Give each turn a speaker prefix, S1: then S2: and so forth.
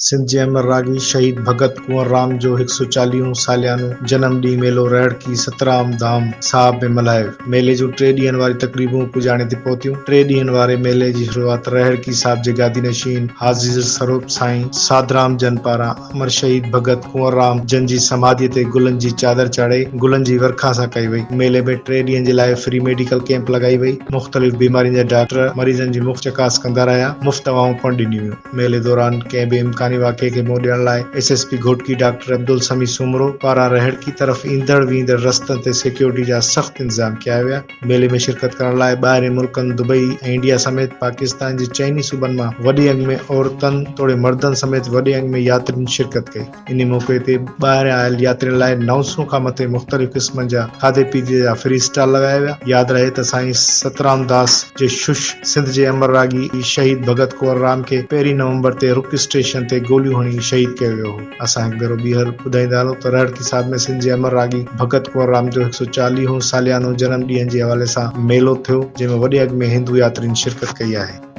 S1: سنڌ جي امر راڳي شهيد ڀڳت ڪنور رام جو هڪ سو چاليهون ساليانو جنم ڏينهن ميلو رهڙڪي سترام ڌام صاحب ۾ ملهايو ويو. ميلي جون ٽي ڏينهن واري تقريبون پڄاڻي تي پهتيون. ٽي ڏينهن واري ميلي جي شروعات رهڙڪي صاحب جي گادي نشين حاضر سروپ سائين ساڌرام جن پاران امر شهيد ڀڳت ڪنور رام جن جي سماڌي تي گلن جي چادر چاڙهي گلن جي ورکا سان ڪئي وئي. ميلي ۾ ٽي ڏينهن جي لاء فري ميڊيڪل ڪئمپ لڳائي وئي. مختلف بيمارين جا ڊاڪٽر مريضن جي مفت چڪاس ڪندا رهيا. مفت دوائون پڻ ڏنيون ويون. ميلي دوران ڪنهن به امڪاني واقعي کي منهن ڏيڻ لاء S S P Ghotki doctor Abdul Sami Soomro پاران رهڙڪي طرف ايندڙ ويندڙ رستن تي سيڪيورٽي جا سخت انتظام ڪيا ويا. ميلي ۾ شرڪت ڪرڻ لاء ٻاهرين ملڪن دبئي ۽ انڊيا سميت پاڪستان جي چئني صوبن مان وڏي انگ ۾ عورتن توڙي مردن سميت وڏي انگ ۾ ياترين شرڪت ڪئي. انهي موقعي تي ٻاهريان آيل ياترين لاء 900 کان مٿي مختلف قسمن جا کاڌي پيتي جا فري اسٽال لڳايا ويا. ياد رهي ته سائين سترام داس جي شش سنڌ جي امر راڳي شهيد ڀڳت ڪنور رام کي پهرين نومبر تي رڪ اسٽيشن تي گوليون هڻي شهيد ڪيو ويو هو. اسان هڪ ڀيرو ٻيهر ٻڌائيندا هلون ته رهڙڪي صاحب ۾ سنڌ جي امر راڳي ڀڳت ڪنور رام جو هڪ سو چاليهون ساليانو جنم ڏينهن جي حوالي سان ميلو ٿيو جنهن ۾ وڏي انگ ۾ هندو ياترين شرڪت ڪئي آهي.